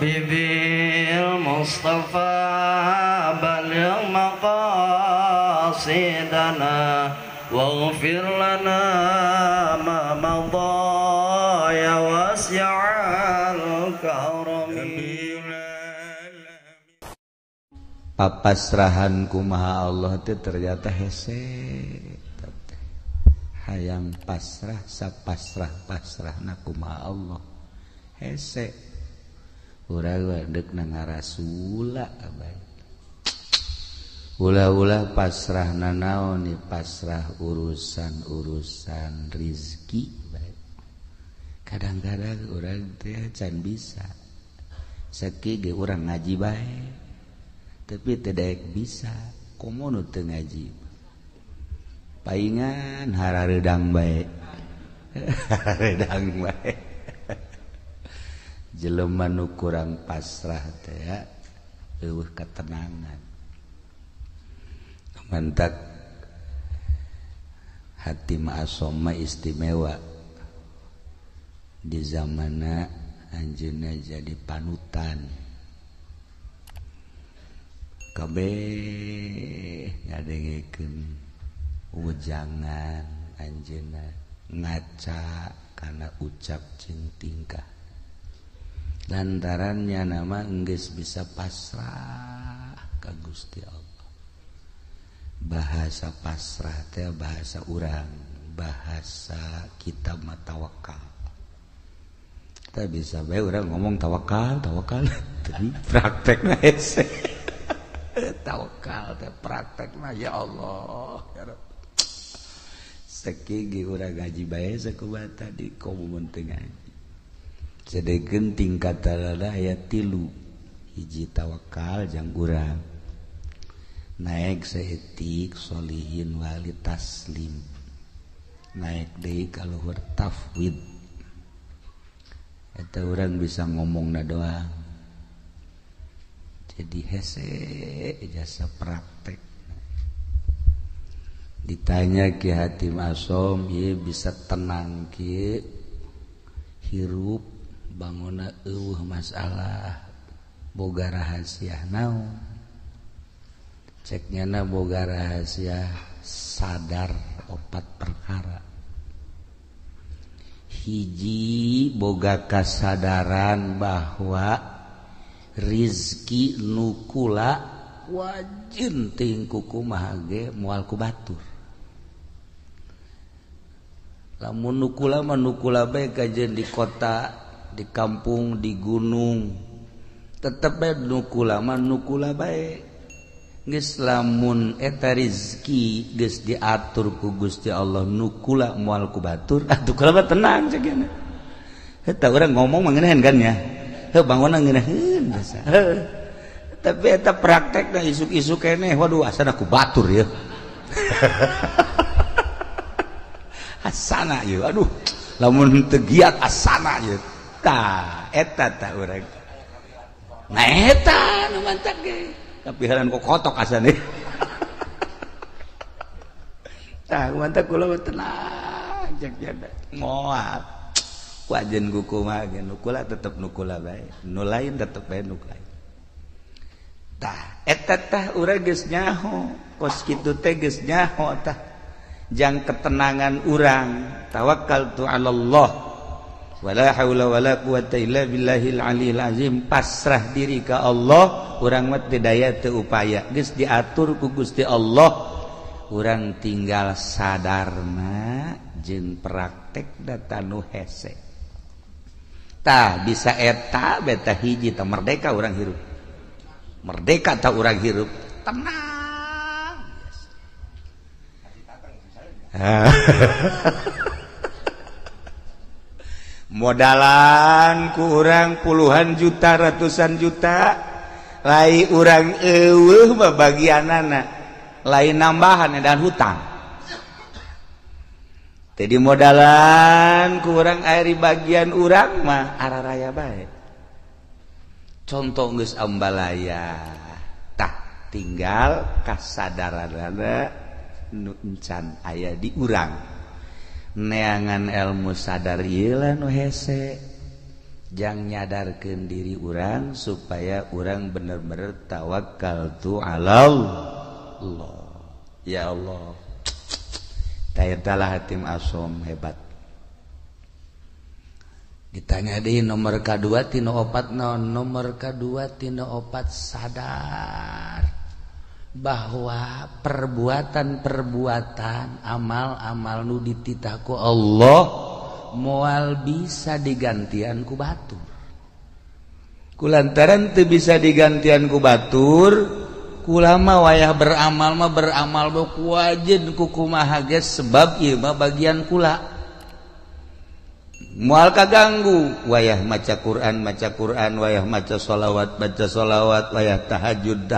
بالمصطفى بلغ مقاصدنا واغفر لنا ما مضى يا واسع الكرم. Papasrahan kumaha Allah teh ternyata hese hayang pasrah sapasrah pasrahna kumaha Allah hese urang deuk na ngarasula bae ulah-ulah pasrahna naon ni pasrah urusan-urusan rizki bae. Kadang-kadang urang teh can bisa sakieu ge urang ngaji bae tapi tidak bisa komo nu teu ngaji paingan harareudang bae harareudang bae jelema nu kurang pasrah teh eueuh ketenangan mantak hati ma'asoma istimewa di zamana anjeunna jadi panutan kabeh ngadengekeun wejangan anjeunna ngaca kana ucap jeung tingkah lantarannya nama enggeus bisa pasrah ka Gusti Allah. Bahasa pasrah teh bahasa urang, bahasa kitab mah tawakal. Kita bisa bae urang ngomong tawakal, tawakal, tapi praktekna hese. Tawakal teh praktekna ya Allah ya Rabb. Sakieu ge urang ngaji bae sakumaha tadi komo mun teu ngaji. Sadegeun tingkatanna aya 3, hiji tawakal jang urang. Naik saeutik solihin wali taslim. Naik deui ka luhur tafwid. Eta urang bisa ngomongna doang. Jadi hese jasa praktek. Ditanya Ki Hatim Asom, ieu bisa tenang kieu hirup bangona eueuh masalah boga rahasia naon? Cek nyana boga rahasia sadar 4 perkara. Hiji boga kasadaran bahwa rizki nukula wajin ting kumaha ge moal ku batur. Lamun nukula mah nukula bae kajeun di kota, di kampung, di gunung. Tetep bae nukula mah nukula bae. Geus lamun eta rizki geus diatur ku Gusti Allah nukula moal ku batur, atuh kula mah tenang cek nya. Eta urang ngomong mah ngeunaheun kan nya. Heuh bangunna ngeunaheun biasa. Tapi eta praktekna isuk-isuk keneh waduh asana ku batur ya. Asana ieu aduh lamun teu giat asana ieu. Tah eta tah urang. Nah eta nu mantak ge. Tapi heran kok kotok asane. Tah mantak kula tenang cek nya moal. Wajen kumaha ge nukula tetep nukula bae, nu lain tetep bae nu lain. Tah eta tah urang geus nyaho, kos kitu teh geus nyaho tah. Jang ketenangan urang, tawakkaltu 'ala Allah wala haula wala quwata illa billahil aliyil azim, pasrah diri ka Allah, urang mah teu daya teu upaya, geus diatur ku Gusti Allah, urang tinggal sadarna jeung praktek data nu hese. Tah bisa eta beta hiji tah merdeka urang hirup. Merdeka tah urang hirup tenang. Modalan ku urang puluhan juta ratusan juta lai urang eueuh mah bagianana lain nambahan dan hutang. Jadi modalan kurang air bagian urang mah araraya bae. Contoh geus ambalaya tah tinggal kasadaranana nu encan aya di urang. Neangan ilmu sadar ieu lah nu hese. Jang nyadarkeun diri urang supaya urang bener-bener tawakal tu Allah. Ya Allah. Taetalah Hatim Asom hebat. Ditanya di nomor K2 tina opat naon? Nomor K2 tina opat sadar bahwa perbuatan-perbuatan amal-amal nu dititah ku Allah moal bisa digantian ku batur. Kulantaran teu bisa digantian ku batur, kulama wayah beramal mah beramal ku wajen ku kumaha ge sebab ieu mah bagian kula. Moal kaganggu wayah maca Quran wayah maca sholawat wayah tahajud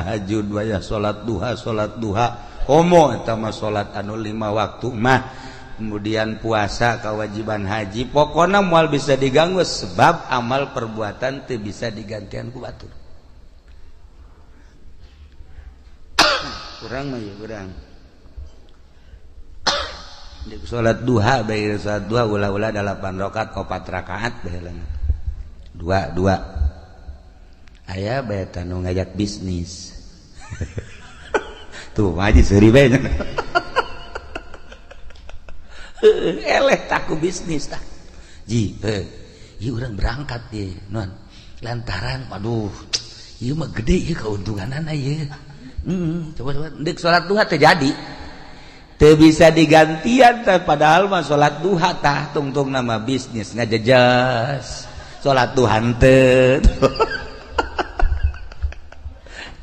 wayah salat duha komo eta mah salat anu 5 waktu mah. Kemudian puasa kewajiban haji pokona moal bisa diganggu sebab amal perbuatan teu bisa digantian ku batur. Kurang mah ya kurang. Salat duha bae salat duha ulah-ulah 8 rakaat 4 rakaat bae leungeun. 2 2. Aya bae tanu ngajak bisnis. Tuh haji seuri bae. Eleh taku bisnis tah. Ji, ieu urang berangkat ye, non. Lantaran waduh, ieu mah gede ieu keuntunganana ieu. Coba deuk salat duha teh jadi. Teu bisa digantian teh padahal mah salat duha tah tungtung nama bisnis ngajejas. Salat duha henteu.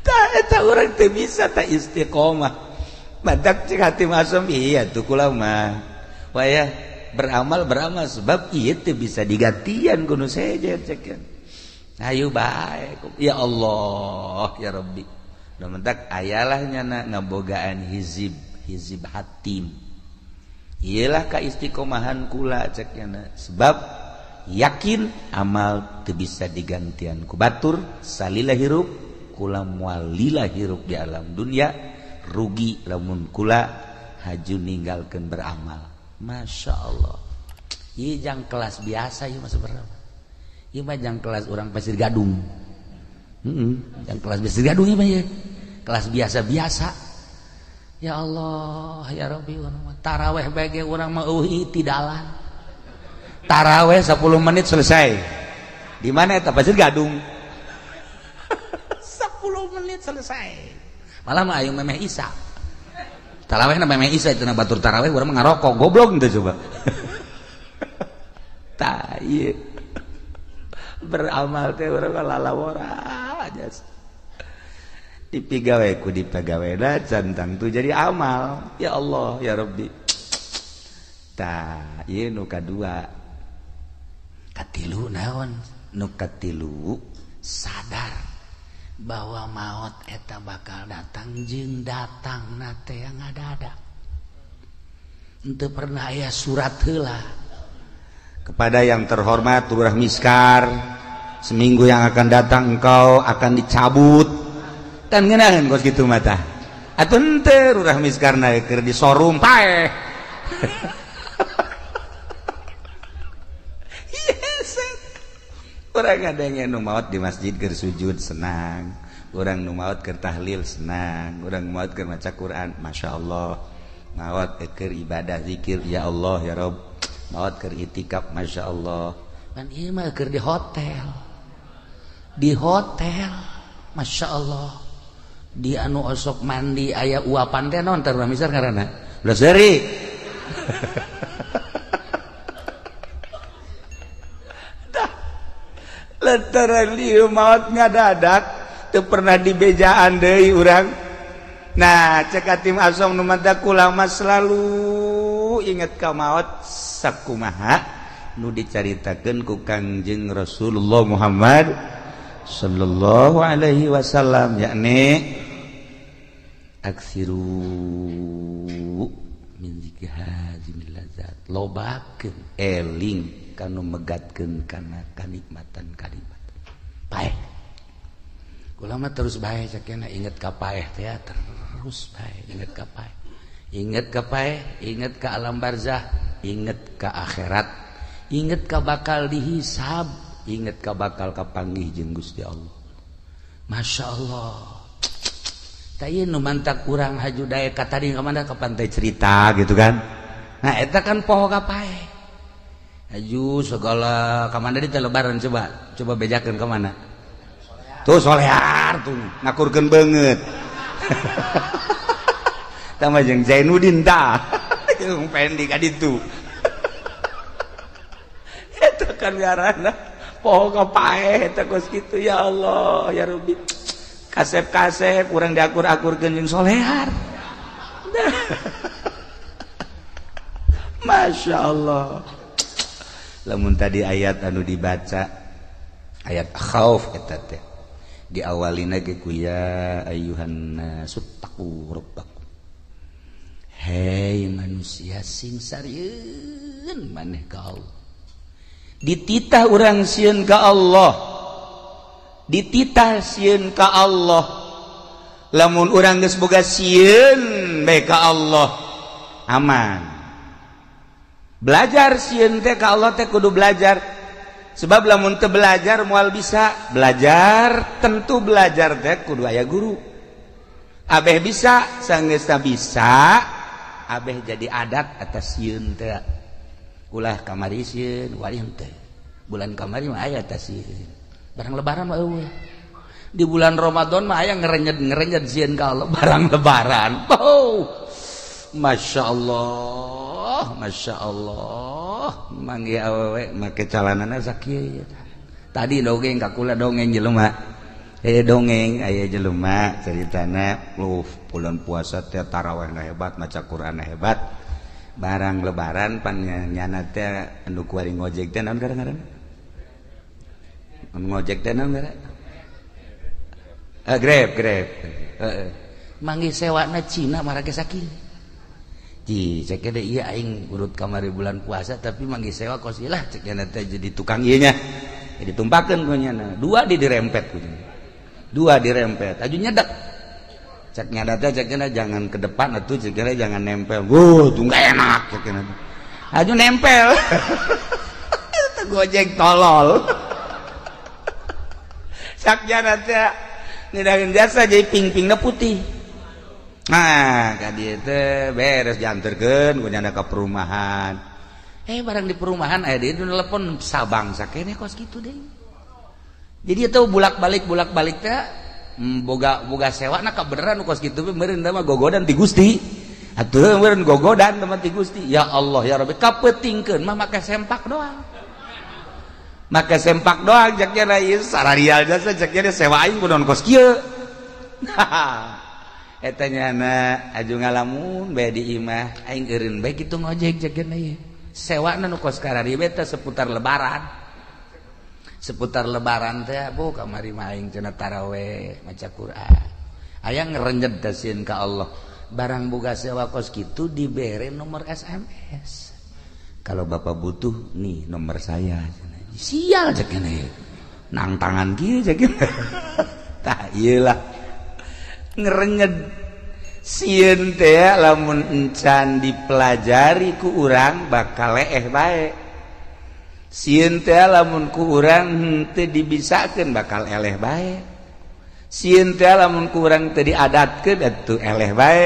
Tah eta urang teu bisa tah istiqomah. Matak cik Hatim Asom iya tuh kula mah. Wayah beramal sebab ieu teu bisa digantian ku nu sejen cekeun. Ayo bae ya Allah ya Rabbi. Da mentak ayalah nyana ngabogaan hizib hatim. Iyalah ka istiqomahan kula cek nyana sebab yakin amal teu bisa digantian ku batur salila hirup kula moal lila hirup di alam dunia rugi lamun kula haju ninggalkeun beramal. Masya Allah. Ieu jang kelas biasa ieu mah sebenarnya. Ieu mah jang kelas urang Pasir Gadung. Jang kelas Pasir Gadung ieu mah ieu. Kelas biasa-biasa. Ya Allah, ya Rabbi, taraweh bae ge urang mah eueuh itidalan. Taraweh 10 menit selesai. Di mana eta Pasir Gadung? 10 menit selesai. Malah mah ayo memeh Isa. Taraweh na memeh Isa cenah batur taraweh urang mah ngarokok goblok teh coba. Tah ieu. Beramal teh urang lalawora aja. Dipigawe ku dipagawena cantang tu jadi amal. Ya Allah ya Rabbi. Tah ieu nu kadua. Katilu naon? Nu katilu sadar bahwa maut eta bakal datang jeung datang na teh ngadada. Henteu pernah aya surat heula. Kepada yang terhormat Lurah Miskar, seminggu yang akan datang engkau akan dicabut. Tan ngeunaheun kos kitu mah tah. Atuh henteu Lurah Miskar na keur disorum paeh. Urang ngadenge nu maot di masjid keur sujud senang, urang nu maot keur tahlil senang, urang maot keur maca Quran masyaallah, maot keur ibadah zikir ya Allah ya Rabb, maot keur itikaf masyaallah. Pan ieu mah keur di hotel. Di hotel masyaallah. Di anu osok mandi aya uapan teh naon teh urang misar ngaranna? Ulah seuri. Lantaran lieu maot ngadadak teu pernah dibejaan deui urang. Nah, cek Hatim Asom nu mata kula mah selalu inget ka maot sakumaha nu dicaritakeun ku Kangjeng Rasulullah Muhammad sallallahu alaihi wasallam yakni aksiru min zikri hazimil lazat, lobakeun eling kanu megatkeun kana kanikmatan kanikmatan paeh. Kula mah terus bae cekena inget ka paeh teh terus bae inget ka paeh. Inget ka paeh, inget ka alam barzah, inget ka akhirat, inget ka bakal dihisab, Inget ka bakal kapanggih jeung Gusti Allah. Masya Allah. Tah ieu nu mantak urang haju daek ka tadi ka mana ka pantai cerita gitu kan. Nah eta kan poho ka paeh. Haju segala ka mana di teh lebaran coba coba bejakeun ka mana. Tuh solear tuh ngakurkeun beungeut. Tah mah jeung Zainuddin tah. Jeung Pendi ka ditu. Eta kan ngaranna poho ka paeh eta kos kitu ya Allah ya Rabbi. Kasep-kasep urang diakur-akurkeun jeung solear. Masya Allah. Lamun tadi ayat anu dibaca ayat khauf eta teh diawalina ge ku ya ayyuhan nasu taqu rabbakum. Hei manusia sing sarieun maneh ka Allah. Dititah urang sieun ka Allah. Dititah sieun ka Allah. Lamun urang geus boga sieun bae ka Allah, aman. Belajar sieun teh ka Allah teh kudu belajar. Sebab lamun teu belajar moal bisa. Belajar tentu belajar teh kudu aya guru. Abeh bisa sanggeusna bisa, abeh jadi adat atas sieun teh. Ulah kamari sieun, wali henteu. Bulan kamari mah aya atas sieun. Barang lebaran mah eueuh. Di bulan Ramadan mah aya ngerenyet-ngerenyet sieun ka Allah barang lebaran. Oh. Masya Allah, Masya Allah. Manggih awewe make calanana sakieu. Tadi dongeng ka kula dongeng jelema. Dongeng aya jelema caritana, lu bulan puasa teh tarawehna hebat, maca Qur'anna hebat. Barang lebaran pan nyana teh anu kuari ngojek teh naon ngaranna? Anu ngojek teh naon ngaranna? Grab, Grab. Heeh. Manggih sewana Cina marake sakieu. Ji, cek deh iya aing urut kamari bulan puasa tapi manggih sewa kos ieu lah cek nyana teh jadi tukang ieu nya. Jadi tumpakeun ku nyana. Dua di dirempet ku nyana. Dua dirempet, aju nyedek. Cek nyana teh cek nyana jangan ke depan atuh cek nyana jangan nempel. Wuh, tuh enggak enak cek nyana. Aju nempel. Itu gojek tolol. Cek nyana teh ngedahin jasa jadi ping-pingna putih. Nah, ka dieu teh beres dianterkeun ku nyana ka perumahan. Barang di perumahan aya deui nu telepon Sabang sakene kos kitu deui. Jadi itu bolak-balik teh boga sewa na kabeneran kos kitu meureun mah gogodan ti Gusti. Atuh meureun gogodan teman ti Gusti. Ya Allah ya Rabbi kapeutingkeun mah make sempak doang. Make sempak doang cek nya ieu sararial jasa cek nya sewa aing kunaon kos kieu. Eta nyana aju ngalamun bae di imah aing eureun bae kitu ngojek cek nya ieu. Sewana nu kos karari bae teh seputar lebaran. Seputar lebaran teh bu kamari mah aing cenah taraweh maca Quran. Aya ngerenjet teh sieun ka Allah. Barang boga sewa kos kitu dibere nomor SMS. Kalau bapak butuh nih nomor saya. Sial cek nya. Nang tangan kieu cek nya. Tah ieu lah. Ngerenyet sieun teh lamun encan dipelajari ku urang bakal leeh bae. Sieun teh lamun ku urang henteu dibisakeun bakal eleh bae. Sieun teh lamun ku urang teu diadatkeun atuh eleh bae.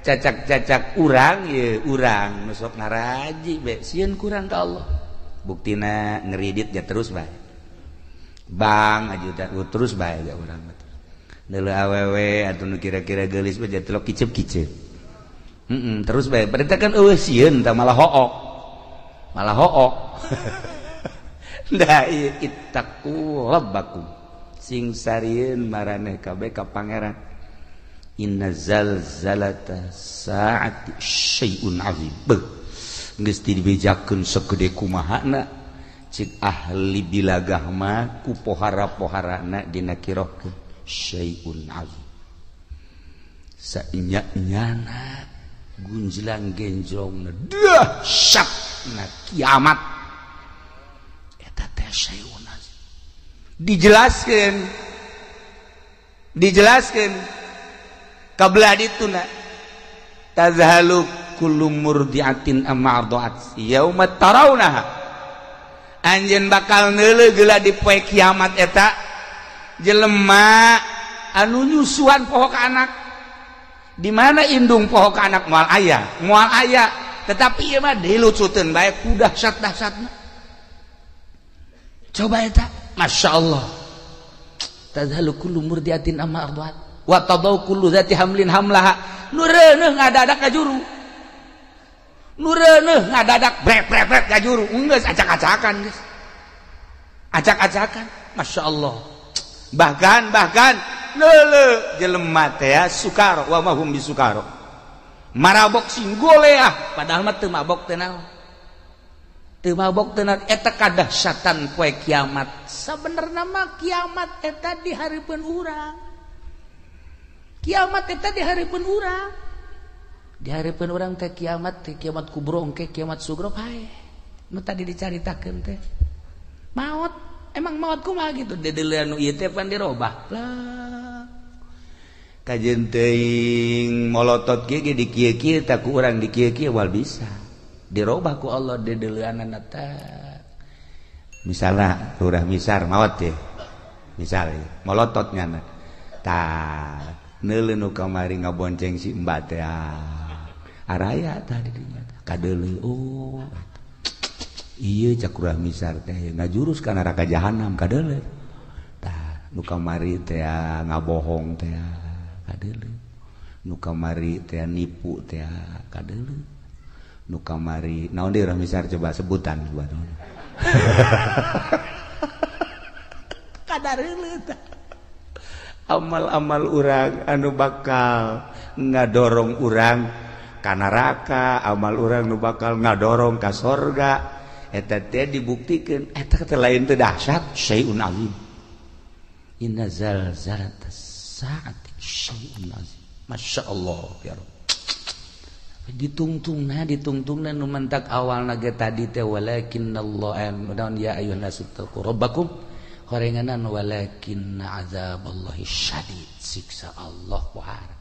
Cacak-cacak urang ye urang nu sok ngaraji bae sieun kurang ka Allah. Buktina ngeridit ja terus bae. Bang aju terus bae ja urang mah. Deuleu awewe atuh nu kira-kira geulis mah jadi telok kicep-kicep. Terus bae. Berarti kan eueuh sieun tah malah hook. Malah hook. Da ieu ittaqu rabbakum. Sing sarieun maraneh kabeh ka pangeran. Inna zalzalata saati syai'un azim. Beuh. Geus dibejakeun segede kumahana cik ahli bilagah mah ku pohara-poharana dina kirohkeun syai'un azim. Sainya-nyana gunjlang genjrongna dahsyatna kiamat. Eta teh syai'un azim. Dijelaskeun dijelaskeun kabelah dituna tazhalu kullu murdiatin amma arda'at yauma tarawnaha. Anjeun bakal neuleuh geula di poe kiamat eta jelema anu nyusuan poho ka anak. Di mana indung poho ka anak moal aya tetapi ieu mah dilucuteun bae ku dahsyat-dahsyatna. Coba eta, Masya Allah. Tadhalu kullu murdiatin amma arda'at wa tadau kullu dzati hamlin hamlaha. Nu reuneuh ngadadak ka juru. Nu reuneuh ngadadak brek-brek ka juru. Geus acak-acakan geus. Acak-acakan, Masya Allah. Bahkan neuleuh jelema teh sukaro wa mahum bisukaro. Marabok sing goleah padahal mah teu mabok teh naon. Teu mabok teh naon eta kadahsyatan poe kiamat. Sabenerna mah kiamat eta di hareupeun urang. Kiamat eta di hareupeun urang. Di hareupeun urang teh kiamat kubro engke kiamat sugro pae. Nu tadi dicaritakeun teh. Maot, emang maot kumaha gitu dedeuleun nu ieu teh pan dirobah. Lah. Kajeun teuing molotot kieu ge di kieu-kieu tah ku urang di kieu-kieu wal bisa. Dirobah ku Allah dedeuleunana teh. Misalna Lurah Misar maot teh. Misal molotot nyana. Tah neuleuh nu kamari ngabonceng si Mbak teh. Araya tah di dinya kadeuleuh oh. Ieu cak Lurah Misar teh ngajurus ka neraka jahanam kadeuleuh. Tah nu kamari teh ngabohong teh kadeuleuh. Nu kamari teh nipu teh kadeuleuh. Nu kamari naon deui Lurah Misar coba sebutan coba naon. Kadeuleuh tah. Amal-amal urang anu bakal ngadorong urang ka neraka, amal urang nu bakal ngadorong ka sorga, eta teh dibuktikeun eta teh lain teh dahsyat syai'un azim. Inna zalzalatas saati syai'un azim. Masya Allah ya Rabb. Ditungtungna nu mentak awalna ge tadi teh walakinnallaha naon ya ayyuhan nasu taqu rabbakum horenganan walakinna azaballahi syadid, siksa Allah pohara.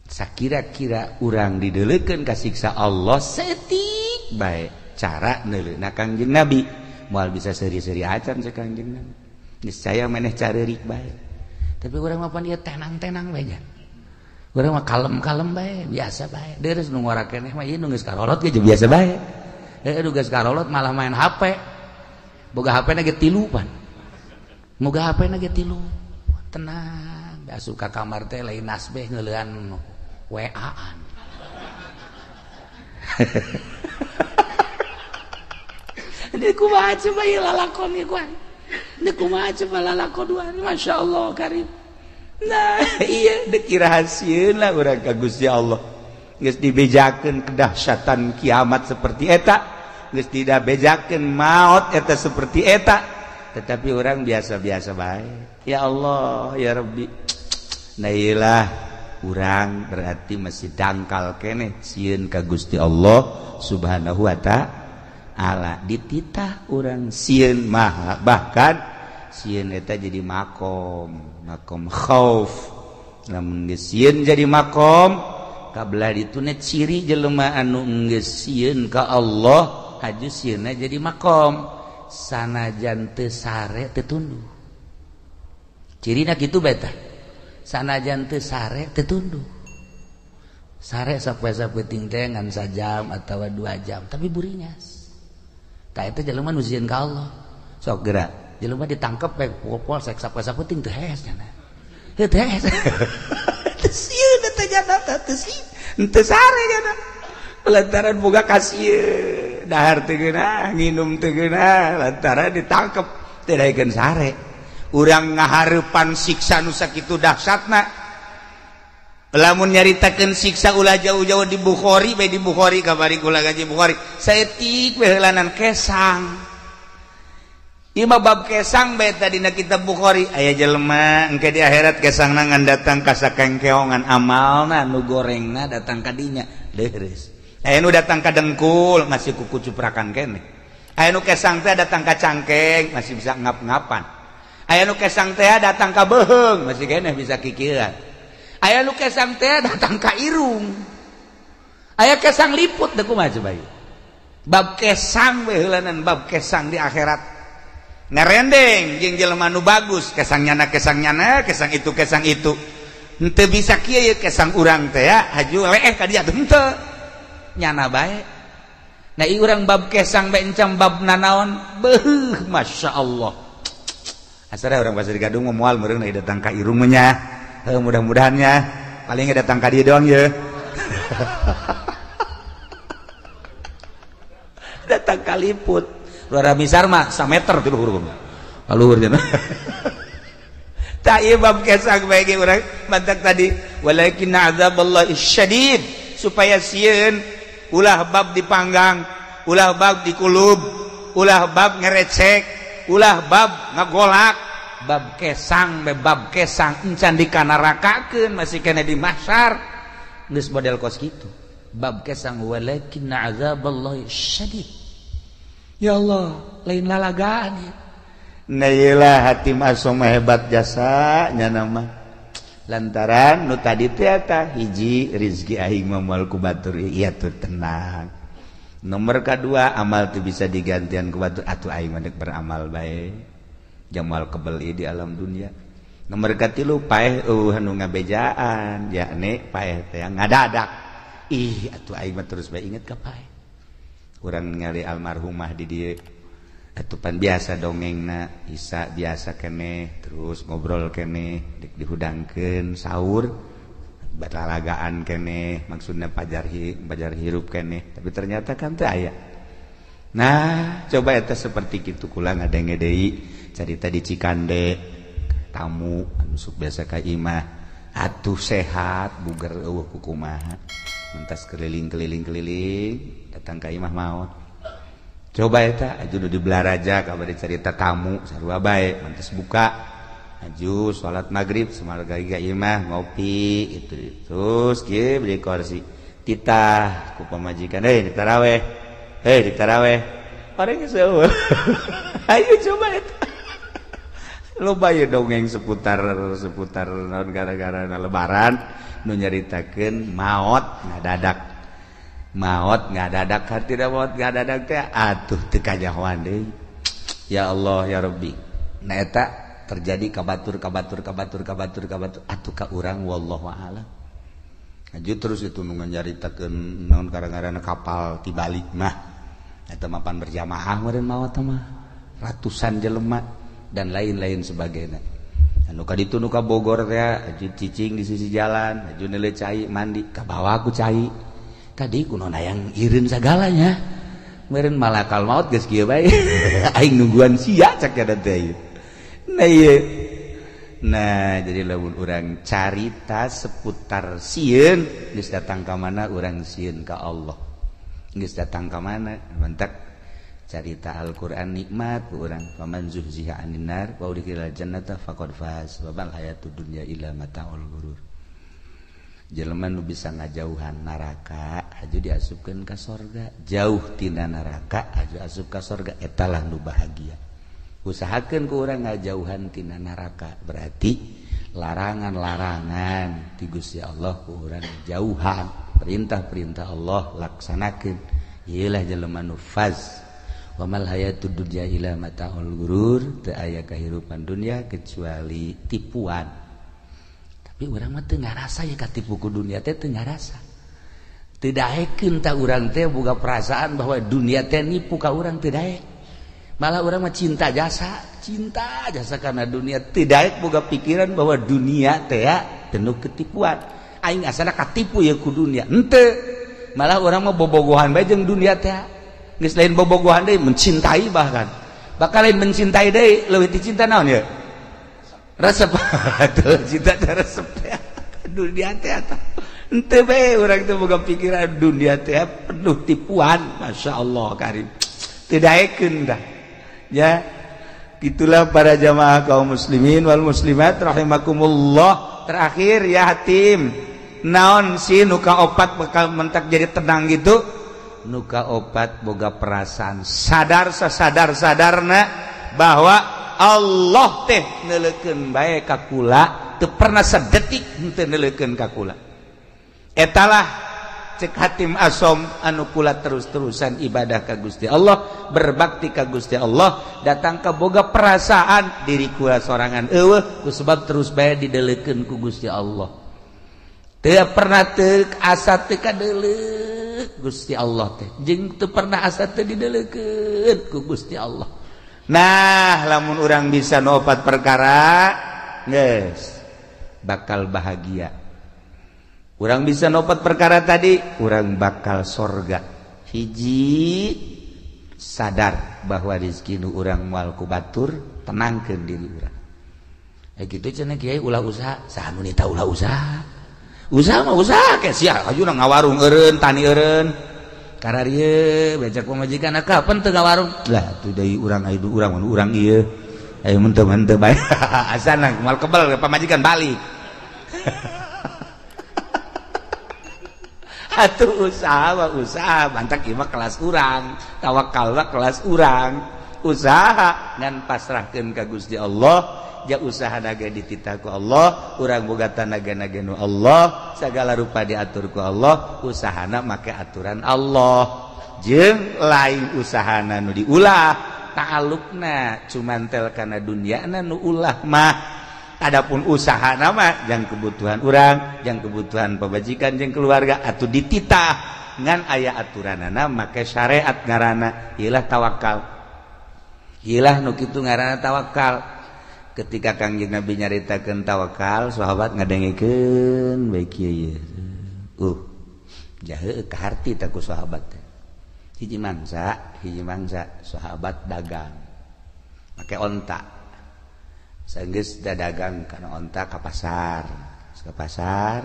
Sakira-kira urang dideleukeun ka siksa Allah setik bae cara neuleuna Kangjeng Nabi moal bisa seuri-seuri acan cek Kangjeng Nabi. Niscaya maneh careurik bae. Tapi urang mah pan ieu tenang-tenang bae nya. Urang mah kalem-kalem bae, biasa bae. Deures nu ngora keneh mah ieu nu geus karolot ge biasa bae. Heuh nu geus karolot malah main HP. Boga HP na ge tilu pan. Moga HP na ge tilu. Tenang, asup ka kamar teh lain nasbeh ngeulean WA-an. Ini kumaha coba ieu lalakon ieu kuari. Ini kumaha coba lalakon dua. Masya Allah karim. Nah, iya deuk rahasieun lah urang ka Gusti Allah. Geus dibejakeun kedahsyatan kiamat seperti eta, geus tidak bejakeun maot eta seperti eta, tetapi orang biasa-biasa bae. Ya Allah, ya Rabbi. Nah iyalah urang berarti masih dangkal keneh sieun ka Gusti Allah Subhanahu wa ta'ala. Dititah urang sieun mah bahkan sieun eta jadi makom, makom khauf. Lamun geus sieun jadi makom, kabelah dituna ciri jelema anu geus sieun ka Allah haju sieunna jadi makom. Sanajan teu sare teu tunduh. Cirina kitu bae tah. Sanajan teu sare teu tunduh. Sare sapoe-sapoe teh ngan sajam atawa 2 jam, tapi buringas. Tah eta jelema nu sieun ka Allah. Sok geura jelema ditangkep bae polsek sapoe-sapoe teu hees nya. Heuh teu hees. Teu sieun eta jana teh teu sieun. Teu sare jana. Lantaran boga kasieun, dahar teu geunah, nginum teu geunah, lantaran ditangkep teu daekeun sare. Urang ngahareupan siksa nu sakitu dahsyatna. Lamun nyaritakeun siksa ulah jauh-jauh di Bukhari bae di Bukhari kamari kula ngaji Bukhari. Saeutik we heulanan kesang. Ieu mah bab kesang bae tadina kitab Bukhari. Aya jelema engke di akhirat kesangna ngan datang ka sakengkeongan amalna nu gorengna datang ka dinya. Leureus. Aya nu datang ka dengkul masih kuku cuprakan keneh. Aya nu kesang teh datang ka cangkeng masih bisa ngap-ngapan. Aya nu kesang teh datang ka beuheung masih keneh bisa kikieuan. Aya nu kesang teh datang ka irung. Aya kesang liput deui kumaha coba ieu. Bab kesang we heulanan bab kesang di akhirat. Ngarendeng jeung jelema nu bagus, kesang nyana, kesang itu, kesang itu. Henteu bisa kieu ye kesang urang teh ya, haju leeh ka dia teh henteu. Nyana bae. Nah ieu urang bab kesang bae encam bab nanaon, beuh masyaallah. Asal orang Pasir Gadung mah moal meureun datang ka irung mah nya. Heuh mudah-mudahan nya. Paling datang ka dieu doang ye. Datang kaliput. Luar misar mah sameter ti luhur. Kaluhur cenah. Tah ieu bab kesang bae ge urang mantak tadi walakin azaballahi syadid supaya sieun ulah bab dipanggang, ulah bab dikulub, ulah bab ngerecek, ulah bab ngagolak, bab kesang be bab kesang encan dikanarakakeun masih kena di mahsyar geus model kos kitu. Bab kesang walakin azaballahi syadid. Ya Allah, lain lalagaan ya. Nah iyalah hati masuk hebat jasa nya nama. Lantaran nu tadi teh eta hiji rizki aing mah moal ku batur ieu tuh tenang. Nomor kedua amal tuh bisa digantian ku batur atuh aing mah deuk beramal bae. Jamal kebeli di alam dunia. Nomor katilu paeh eueuh anu ngabejaan yakni paeh teh ngadadak. Ih atuh aing mah terus bae inget ka paeh. Urang ningali almarhumah di dieu atupan biasa dongengna isa biasa keneh terus ngobrol keneh dek dihudangkeun sahur berlalagaan keneh maksudna pajar hirup keneh tapi ternyata kan teu aya. Nah coba eta seperti kitu kula ngadenge deui carita di Cikande tamu anu sok biasa ka imah atuh sehat buger eueuh kukumaha mentas keliling-keliling-keliling datang ka imah maot. Coba eta aju nu di Belaraja kabar cerita tamu sarua bae mantas buka aju salat maghrib samarga ka imah ngopi itu terus kieu beli kursi titah ku pamajikan hei ditaraweh hei ditaraweh orang geus eueuh. Ayo coba eta loba ye dongeng seputar naon gara-gara lebaran nu nyaritakeun maot ngadadak. Maot ngadadak hartina maot ngadadak teh atuh teu kanyahoan deui. Ya Allah ya Rabbi. Nah eta terjadi ka batur ka batur ka batur ka batur ka batur atuh ka urang wallahu a'lam. Aju terus itu nu nyaritakeun naon gara-gara kapal tibalik mah. Eta mapan berjamaah meureun maot mah ratusan jelema dan lain-lain sebagainya. Anu ka ditu nu ka Bogor teh aju cicing di sisi jalan, aju neuleuh cai mandi ka bawa ku cai. Tadi kuno hayang ireun sagalanya. Meureun malakal maut geus kieu bae. Aing nungguan sia cak eta teh. Nah ieu. Nah jadi lamun urang carita seputar sieun geus datang ka mana urang sieun ka Allah. Geus datang ka mana mantak carita Al-Qur'an nikmat urang faman zuhziha 'anil nar wa udkhilal jannata faqad faz wa mal hayatud dunya illa mataul ghurur. Jelema nu bisa ngajauhan neraka aju diasupkeun ka sorga, jauh tina neraka aju asup ka sorga eta lah nu bahagia. Usahakeun ku urang ngajauhan tina neraka berarti larangan-larangan ti Gusti Allah ku urang jauhan, perintah-perintah Allah laksanakeun. Ieu lah jelema nu faz. Wa mal hayatud dunya illa mataul ghurur, teu aya kahirupan dunya kecuali tipuan. Tapi urang mah teu ngarasa ya katipu ku dunia teh teu ngarasa. Teu daekeun tah urang teh boga perasaan bahwa dunia teh nipu ka urang teu daek. Malah urang mah cinta jasa karena dunia teu daek boga pikiran bahwa dunia teh penuh ketipuan. Aing asana katipu ya ku dunia. Henteu. Malah urang mah bobogohan bae jeung dunia teh. Geus lain bobogohan deui mencintai bahkan. Bakal lain mencintai deui leuwih ti cinta naon ya? Resep cinta teh resep teh dunia teh eta henteu bae urang teh boga pikiran dunia teh penuh tipuan masyaallah karim teu daekeun dah ya. Itulah para jamaah kaum muslimin wal muslimat rahimakumullah. Terakhir ya hatim naon sih nu kaopat bakal mentak jadi tenang gitu. Nu kaopat boga perasaan sadar sasadar-sadarna bahwa Allah teh neuleukeun bae ka kula, teu pernah sedetik henteu neuleukeun ka kula. Etalah Cek Hatim Asom anu kula terus-terusan ibadah ka Gusti Allah, berbakti ka Gusti Allah, datang ka boga perasaan diri kula sorangan eueuh ku sebab terus bae didelekeun ku Gusti Allah. Teu pernah teu asa teu kadeleuk Gusti Allah teh, jeung teu pernah asa teu didelekeun ku Gusti Allah. Nah, lamun urang bisa nu opat perkara geus bakal bahagia. Urang bisa nopat perkara tadi, urang bakal sorga. Hiji, sadar bahwa rezeki nu urang moal ku batur, tenangkeun diri urang. Kitu cenah kiai ulah usaha, saha nu nita ulah usaha. Usaha mah usaha ke sia ajuna ngawarung eureun, tani eureun. Kararieu becak pamajikan kapan teu ngawarung? Lah atuh deui urang aya urang mun urang ieu. Ayo mun teu mah teu bae. Asana moal kebel pamajikan balik. Atuh usaha mah usaha, bantak ieu mah kelas urang, tawakal mah kelas urang. Usaha ngan pasrahkeun ka Gusti Allah, ja usaha naga dititah ku Allah, urang boga tanaga-naga nu Allah, sagala rupa diatur ku Allah, usahana make aturan Allah. Jeung lain usahana nu diulah, ta'alluqna cumantel kana dunyana nu ulah mah. Adapun usaha nama yang kebutuhan urang, yang kebutuhan pemajikan, yang keluarga atau dititah ngan aya aturanana make syariat ngaranna ilah tawakal. Ilah nu kitu ngaranna tawakal. Ketika Kangjeng Nabi nyaritakeun tawakal, sahabat ngadengekeun bae kieu ieu. Jahe kaharti tah ku sahabat teh. Hiji mangsa sahabat dagang make onta. Sanggeus dagang kana onta ka pasar. Ka pasar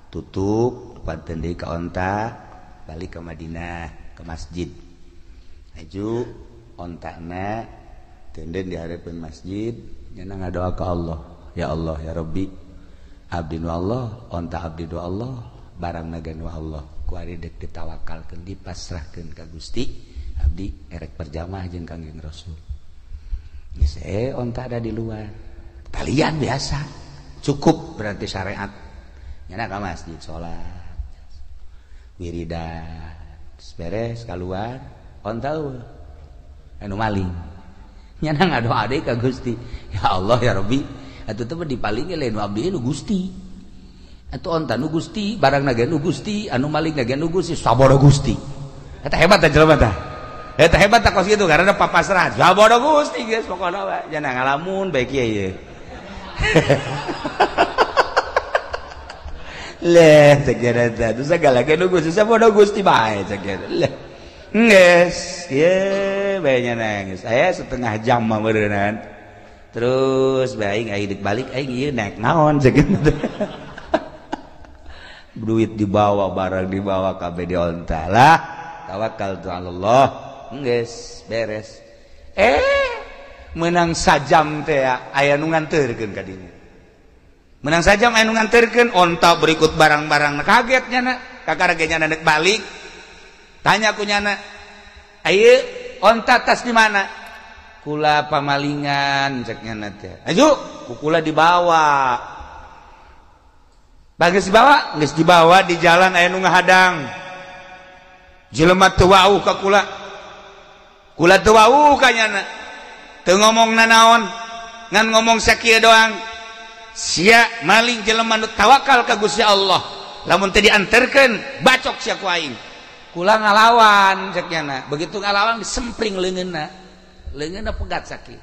tutup panten deui ka onta, balik ke Madinah, ke masjid. Aju ontana tenden di hareupeun masjid, nyana ngadoa ka Allah. Ya Allah ya Rabbi, abdi nu Allah, onta abdi nu Allah, barang naga nu Allah. Ku ari deuk ditawakalkeun dipasrahkeun ka Gusti, abdi erek berjamaah jeung Kangjeng Rasul. Geus onta ada di luar. Talian biasa. Cukup berarti syariat. Nyana ka masjid salat. Wiridan. Beres keluar, onta eueuh. Anu maling. Nyana ngadoa deui ka Gusti. Ya Allah ya Rabbi, atuh teh dipaling lain nu abdi nu Gusti. Atuh onta nu Gusti, barang naga nu Gusti, anu maling naga nu Gusti, sabodo Gusti. Eta hebat teh jelema tah. Eta hebat tak kos gitu karena papasrah. Sabodo Gusti geus pokona we jangan ngalamun bae kieu ye. Leh cek eta teh sagala ge nu Gusti sabodo Gusti bae cek eta. Leh geus ieu bae nya nangis. Aya setengah jam mah meureunnan. Terus bae aing deuk balik aing ieu naik naon cek eta. Duit dibawa, barang dibawa kabeh di onta lah. Tawakal tu Allah. Geus beres. Menang sajam teh aya nu nganterkeun ka dinya. Menang sajam aya nu nganterkeun onta berikut barang-barang. Kaget nyana, kakara ge nyana deuk balik. Tanya ku nyana, "Ayeuna onta tas di mana?" Kula pamalingan cek nyana teh. Aju, ku kula dibawa. Bagus dibawa, geus dibawa di jalan aya nu ngahadang. Jelema teu wauh ka kula. Kula teu wauh ka nyana. Teu ngomong nanaon, ngan ngomong sakieu doang. Sia maling jelema nu tawakal ka Gusti Allah. Lamun teu dianterkeun, bacok sia ku aing. Kula ngalawan cek nyana. Begitu ngalawan disempring leungeunna. Leungeunna pegat sakieu.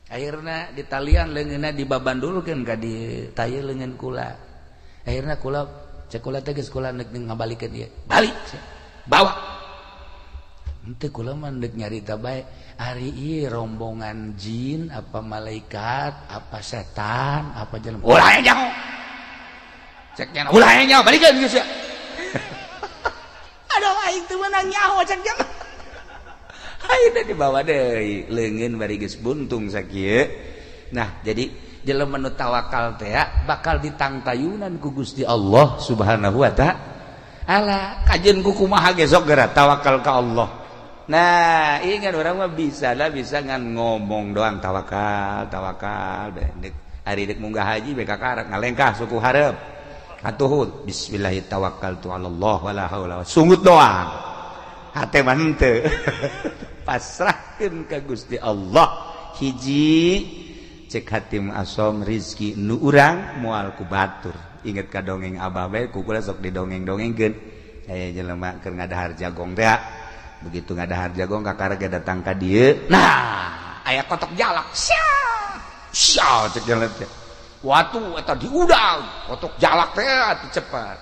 Akhirna ditalian leungeunna dibabandulkeun ka dieu, taya leungeun kula. Akhirna kula cek kula teh geus kula neuk ngabalikeun ieu. Balik sia. Bawa. Henteu kula mah deuk nyarita bae ari ieu rombongan jin apa malaikat apa setan apa jelema. Ulah nyaho. Cek nyana ulah nyaho balikeun geus sia. Aduh aing teu meunang nyaho cek nyana. Ayeuna dibawa deui leungeun bari geus buntung sakieu. Nah, jadi jelema nu tawakal teh bakal ditangtayunan ku Gusti Allah Subhanahu wa ta'ala. Kajeun ku kumaha ge sok geura tawakal ka Allah. Nah, ingat orang mah bisa lah bisa ngan ngomong doang tawakal, tawakal dek ari dek munggah haji be kakarak ngalengkah suku hareup. Atuh bismillah tawakkaltu ala Allah wala haula sungut doang. Hate mah henteu. Pasrahkeun ka Gusti Allah. Hiji cek hatim asom rizki nu urang moal ku batur. Inget ka dongeng abah bae ku kula sok didongeng-dongengkeun. Aya jelema keur ngadahar jagong teh. Begitu ngadahar jagong kakara ge datang ka dieu. Nah, aya kotok jalak. Sia. Sia cek jelema teh. Watu eta diudang, kotok jalak teh atuh cepat.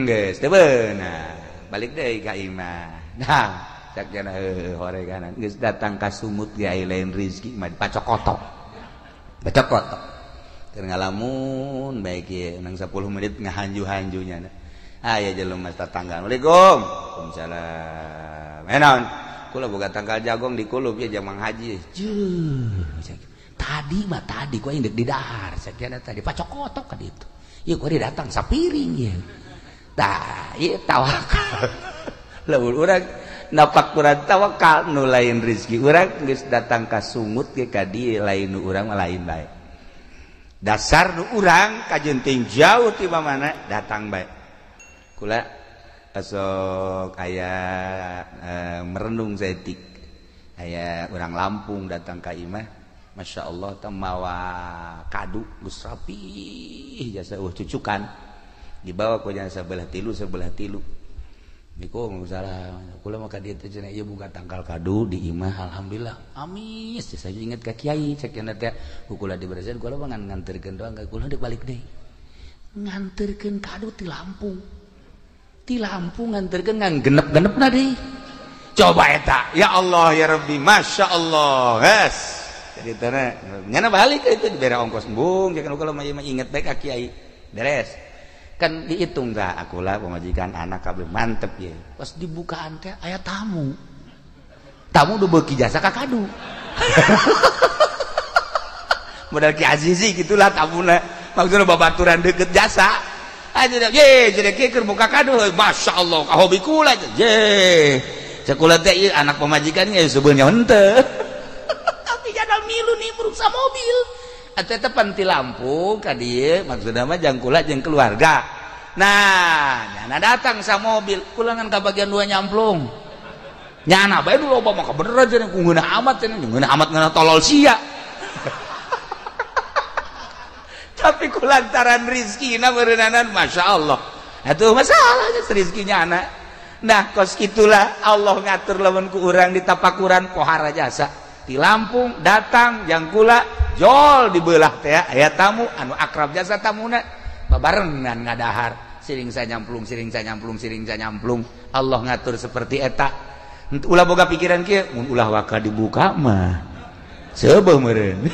Geus teu beunah. Balik deui ka imah. Nah, cak jana heuh horeganan geus datang ka sumut ge aya lain rezeki mah dipacok kotok. Pacok kotok. Keur ngalamun bae kieu nang 10 menit ngahanju-hanjunya. Aya jelema tetangga. Assalamualaikum. Waalaikumsalam. Eh naon? Kula boga tangkal jagong di kulub ya jang Mang Haji. Jeuh. Tadi mah tadi gua indek di dahar sakiana tadi pacok kotok ka ditu. Ieu gua datang sapiring ieu. Tah, ieu tawakal. Lamun urang napak kurang tawakal nu lain rezeki urang geus datang ka sungut ge ka dieu lain nu urang mah lain bae. Dasar nu urang kajenting jauh ti mana datang bae. Kula esok aya merenung saeutik. Aya urang Lampung datang ka imah. Masya Allah teh mawa kadu geus rapi jasa cucukan dibawa ku jasa sebelah tilu niku salah kula mah ka dieu teh cenah ieu buka tangkal kadu di imah alhamdulillah amis saya inget ka kiai cek cenah teh kula diberesin kula mah ngan nganterkeun doang ka kula deuk balik deui nganterkeun kadu ti Lampung nganterkeun ngan genep-genepna deui coba eta ya Allah ya Rabbi Masya Allah geus jadi tanah nyana balik itu dibere ongkos embung jangan kalau mah inget bae ka kiai beres kan dihitung dah akulah pemajikan anak kabeh mantep ya pas dibukaan teh aya tamu tamu udah beuki jasa ka kadu modal Ki Azizi gitulah tamuna maksudna babaturan deket jasa aja ye jadi kieu keur buka kadu Masya Allah ka hobi kula ye cekula teh ieu anak pemajikannya sebenarnya henteu milu nimbrung sa mobil atuh eta pan ti Lampung ka dieu maksudna mah jang kula jeung keluarga nah nyana datang sa mobil kula ngan ka bagian dua nyamplung nyana bae dulu loba mah kabeneran cenah ku ngeunah amat cenah ngeunah amat ngeunah tolol sia tapi ku lantaran rizkina beureunanan Masya Allah atuh masalahnya rizki nyana nah kos kitulah Allah ngatur lamun ku urang ditapakuran pohara jasa di Lampung datang jang kula jol dibelah teh aya tamu anu akrab jasa tamuna babarengan ngadahar siring sanyamplung siring sanyamplung siring sanyamplung Allah ngatur seperti eta ulah boga pikiran kieu mun ulah waka dibuka mah seubeuh meureun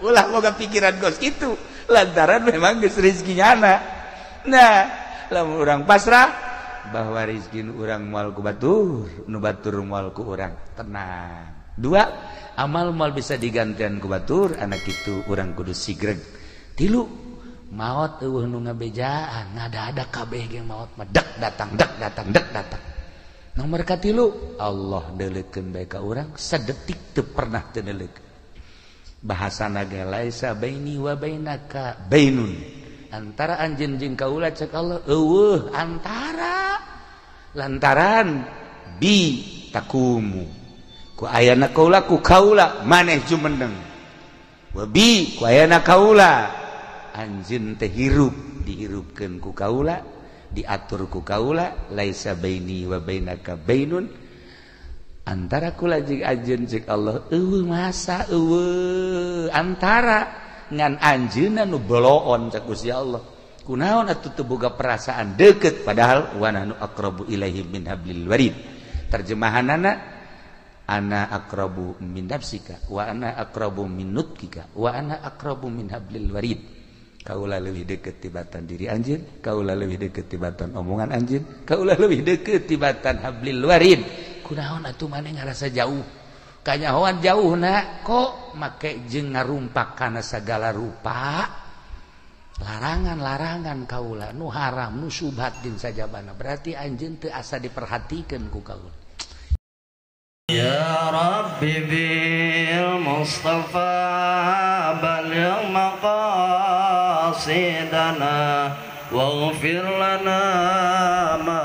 ulah boga pikiran kos kitu lantaran memang geus rezeki nyana nah lamun urang pasrah bahwa rezeki urang moal ku batur nu batur moal ku urang tenang. Dua, amal mal bisa digantian ku batur anak itu urang kudu sigreg. Tilu, maot eueuh nu ngabejaan ngada-ada kabeh ge maot mah dek datang dek datang dek datang. Nomor katilu, Allah deuleukeun bae ka urang sadetik teu pernah teu deuleukeun. Bahasana ge laisa baini wa bainaka bainun. Antara anjeun jeung kaula cek Allah eueuh antara lantaran bi takumu ku ayana kaula ku kaula maneh jumeneng wabi ku ayana kaula anjeun teh hirup dihirupkeun ku kaula diatur ku kaula laisa baini wa bainaka bainun antara kula jeung anjeun cek Allah eueuh masa eueuh antara ngan anjeunna nu boloon cek Gusti Allah kunaon atuh teu boga perasaan deukeut padahal wa nahnu aqrabu ilaihi min hablil warid terjemahanana ana aqrabu min nafsika wa ana aqrabu min nutkika wa ana aqrabu min hablil warid kaula leuwih deukeut tibatan diri anjeun kaula leuwih deukeut tibatan omongan anjeun kaula leuwih deukeut tibatan hablil warid kunaon atuh maneh ngarasa jauh kanyahoan jauhna kok make jeung ngarumpak kana sagala rupa larangan-larangan kaula nu haram nu subhat jeung sajabana berarti anjeun teu asa diperhatikeun ku kaula. Ya Rabbi bil Mustafa balligh maqasidana. مقاصدنا واغفر لنا ما